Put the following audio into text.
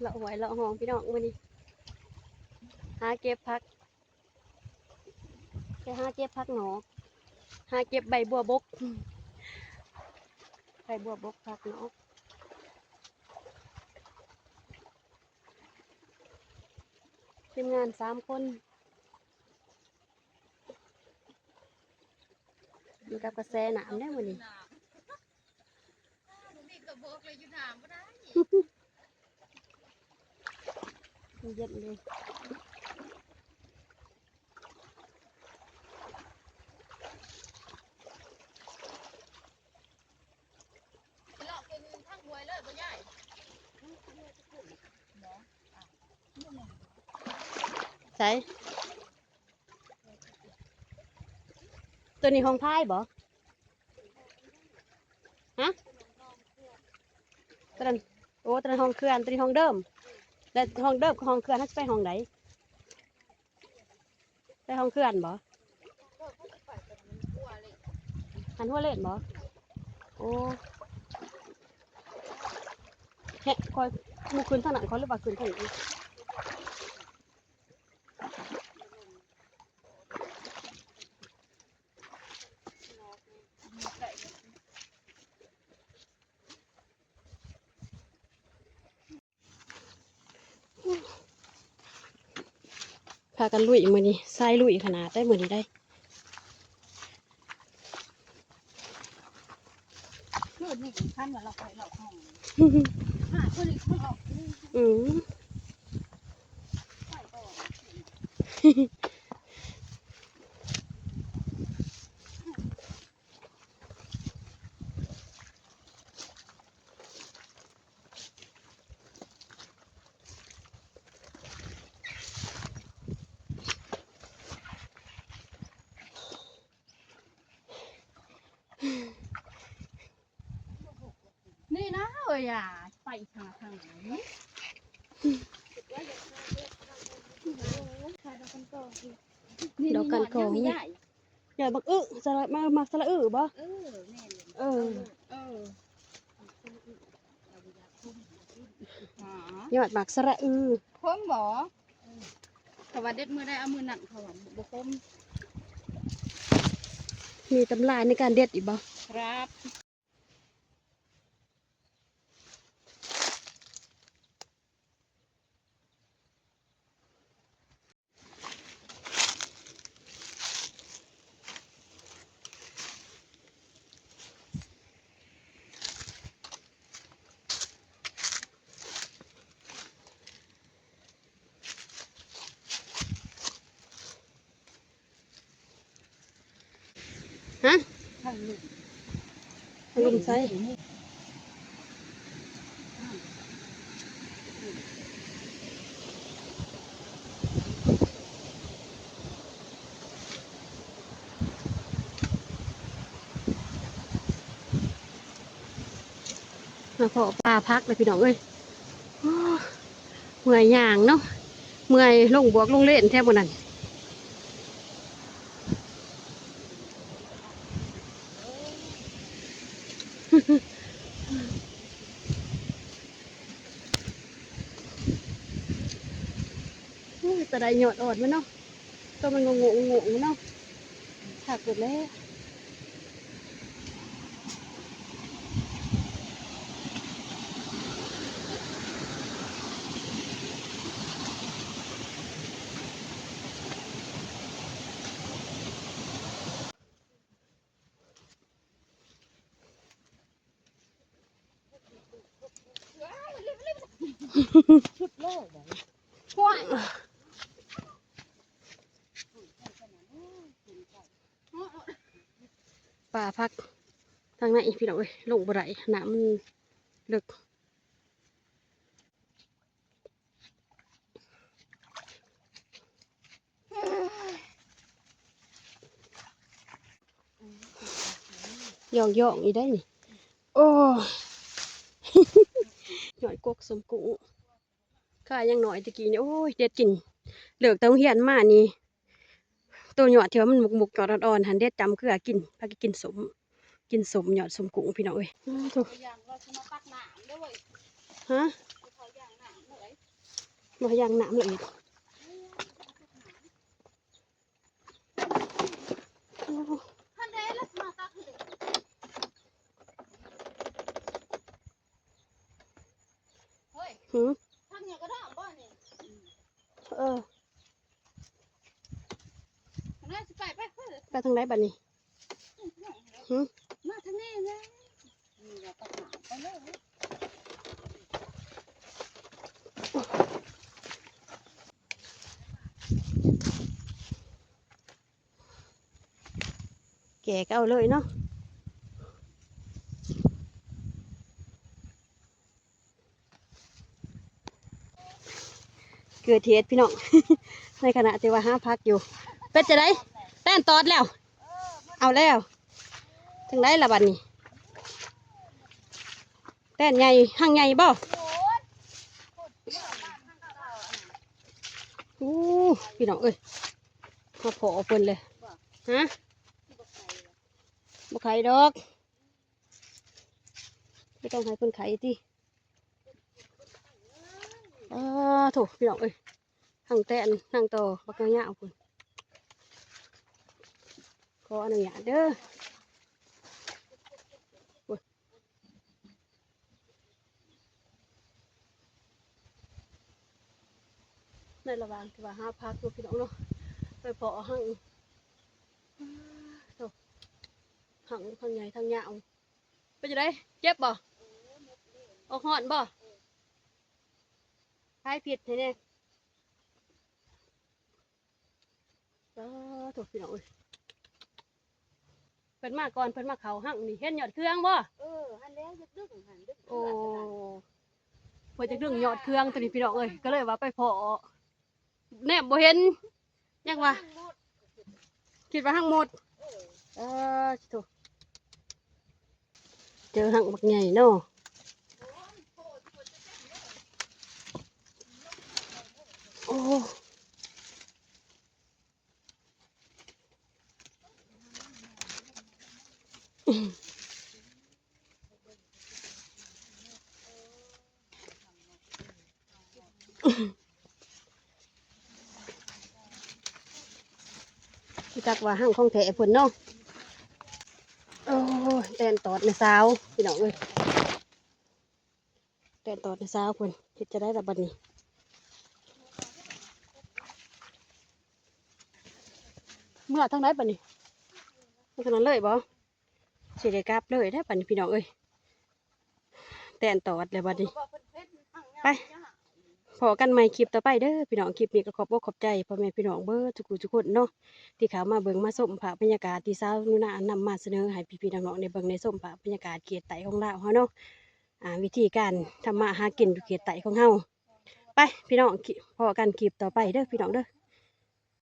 ເລາະຫ້ວຍເລາະຮ່ອງພີ່ນ້ອງ ມື້ນີ້ຫາເກັບຜັກ ໄປຫາເກັບຜັກໜອກ ຫາເກັບໃບບົວບົກ ໃບບົວບົກຜັກໜອກ ທີມງານສາມຄົນ ຢູ່ກັບກະແສນ້ຳເດ້ມື້ນີ້ ບໍ່ມີກະບອກເລີຍ ຢູ່ໜ້າບໍ່ໄດ້ ເຢັນເລີຍ. ເລາະຂຶ້ນທາງຫ້ວຍເລີຍບໍ່ຍາຍ? ໃສ? ໂຕນີ້ຫ້ອງພາຍບໍ່? ຮະ? ໂຕນັ້ນ ໂອ້ ໂຕນັ້ນຫ້ອງເຂື່ອນ ໂຕນີ້ຫ້ອງເດີມ ແລະ ຫ້ອງເດີມກັບຫ້ອງເຂື່ອນ ເຮົາຊິໄປຫ້ອງໃດ? ໄປຫ້ອງເຂື່ອນບໍ່? ຫັ້ນຫົວເຫຼັ້ນບໍ່? ໂອ້ ແຮະ ຂ້ອຍ ໝູ່ຂຶ້ນທາງນັ້ນ ຂ້ອຍຫຼືວ່າຂຶ້ນທາງນີ້? ພາກັນລຸຍມື້ນີ້ ຊາຍລຸຍຂະໜາດໃດ໋ມື້ນີ້ໄດ໋. ຄືນນີ້ຄັນວ່າເລາໄປເລາະຫ້ອງ ຫາຄົນນີ້ເຂົາເລາະ ອືມ ໄປບໍ່ ນີ້ນະເອີຍ ຢ່າໄປທາງ ທາງນີ້ ນີ້ ດອກກັນກອງນີ້ ນີ້ ນີ້ ນີ້ ຍອດບັກອຶ ສະລະ ມາ ໝາກສະລະອຶບໍ່? ເອີ ແມ່ນ ເອີ ເອີ ເອີ ອໍ ຍອດໝາກສະລະອຶ ຂົມບໍ່? ເຂົາວ່າເດັດມື້ໃດເອົາມື້ນັ້ນ ເຂົາວ່າບໍ່ຂົມ. ມີຕຳລາໃນການເດັດອີກບໍ່? ຄັບ. ຮະ? ລົມໃສ? ມາເພາະປ່າຜັກເລີຍພີ່ນ້ອງເອີຍ. ໂອ້ ເມື່ອຍຍ່າງເນາະ ເມື່ອຍລົງບວກລົງເລນແທ້ມື້ນັ້ນ. ໂອ້ຍ ຕາໄດ້ຍອດອ່ອນມັນເນາະ ໂຕມັນໂງ່ໆຢູ່ເນາະ ຄັກເບິດແລ້ວ. ປ່າຜັກທາງໃນພີ່ນ້ອງເອີຍ ລົງບໍ່ໄດ້ ນ້ຳມັນເລິກ. ຍ້ອງໆ ອີກໄດ໋ນີ້ ໂອ້ຍ ຍອດກົກສົ້ມກຸ້ງ ຂາຍັງນ້ອຍແຕ່ກີ້ນີ້ ໂອ້ຍ ເດັດກິນ ເລີກແຕ່ໂຮງຮຽນມານີ້ ໂຕຍອດທີ່ວ່າມັນມຸກໆ ຍອດອ່ອນໆ ຫັ້ນເດັດຈ້ຳເກືອກິນ ພາກັນກິນສົ້ມ ກິນສົ້ມຍອດສົ້ມກຸ້ງພີ່ນ້ອງເອີຍ. ໂອ້ໂຫ ຢ່າງວ່າຊິມາຕັກນ້ຳເດີເວີຍ ຮະ? ເຂົາຢ່າງນ້ຳເດີເວີຍ. ບໍ່ໃຫ້ຍ່າງນ້ຳລະອີກ. ໂອ້ ຫື ເອີ ໄປທາງໃດບັດນີ້? ຫື ມາທາງນີ້ນະ. ແກະກໍເອົາເລີຍເນາະ. ເກີດເຫດພີ່ນ້ອງ ໃນຂະນະທີ່ວ່າຫາຜັກຢູ່. ເປັນຈັ່ງໃດ? ແຕນຕອດແລ້ວ. ເອົາແລ້ວ. ຈັ່ງໃດລະບັດນີ້? ແຕນໃຫຍ່ ຮັງໃຫຍ່ບໍ່? ໂອ້ ພີ່ນ້ອງເອີຍ ມາພໍ້ເພິ່ນເລີຍ. ຮະ? ບໍ່ໄຄດອກ. ບໍ່ຕ້ອງໃຫ້ເພິ່ນໄຄຕິ. ອ້າໂທ້ ພີ່ນ້ອງເອີຍ ທັງແຕນທັງຕໍບັກຍາວໆພຸ້ນ. ຂໍອະນຸຍາດເດີ. ໂອ້ຍ ໃນລະຫວ່າງທີ່ວ່າຫາຜັກເນາະ ພີ່ນ້ອງເນາະ ໄປພໍ້ຮັງ ໂທ້ ທັງ ທັງໃຫຍ່ທັງຍາວ. ເປັນຈັ່ງໃດ? ເຈັບບໍ່? ອອກຮ້ອນບໍ່? ຖ່າຍພິດໃຫ້ແດ່. ອ້າໂທ້ ພີ່ນ້ອງເອີຍ ເພິ່ນມາກ່ອນ ເພິ່ນມາເຂົ້າຮັງນີ້ ເຫັນຍອດເຄືອງບໍ່? ເອີ ຫັ້ນແຫຼະ ຢາກດຶງຫັ້ນ ດຶງ ໂອ້ ເພື່ອຈະດຶງຍອດເຄືອງຕົວນີ້ ພີ່ນ້ອງເອີຍ ກໍເລີຍວ່າໄປພໍ້ ແນມບໍ່ເຫັນ ຍັງວ່າ ຄິດວ່າຮັງໝົດ. ເອີ ເອີ ໂທ້ ເຈີຮັງບັກໃຫຍ່ເນາະ. ໂອ້ ຮູ້ຈັກວ່າຮັງຂອງແທ້ເພິ່ນເນາະ. ໂອ້ຍ ແຕນຕອດແມ່ສາວ ພີ່ນ້ອງເອີຍ ແຕນຕອດແມ່ສາວເພິ່ນ. ເຮັດຈັ່ງໃດລະບັດນີ້? ເມືອທາງໃດບັດນີ້? ເມືອທາງນັ້ນເລີຍບໍ່? ຊິໄດ້ກັບເລີຍເດ້ບັດນີ້ ພີ່ນ້ອງເອີຍ ແຕນຕອດແລ້ວບັດນີ້. ໄປ ພໍ້ກັນໃໝ່ຄລິບຕໍ່ໄປເດີພີ່ນ້ອງ. ຄລິບນີ້ກໍຂອບອົກຂອບໃຈພໍ່ແມ່ພີ່ນ້ອງເບິດທຸກຜູ້ທຸກຄົນເນາະ ທີ່ເຂົ້າມາເບິ່ງມາຊົມພາບບັນຍາກາດທີ່ສາວໜູນານຳມາສະເໜີໃຫ້ພີ່ໆນ້ອງໆໄດ້ເບິ່ງໄດ້ຊົມ ພາບບັນຍາກາດເຂດໃຕ້ຂອງລາວເຮົາເນາະ ອ່າ ວິທີການທຳມາຫາກິນຢູ່ເຂດໃຕ້ຂອງເຮົາ. ໄປພີ່ນ້ອງ ພໍ້ກັນຄລິບຕໍ່ໄປເດີພີ່ນ້ອງເດີ.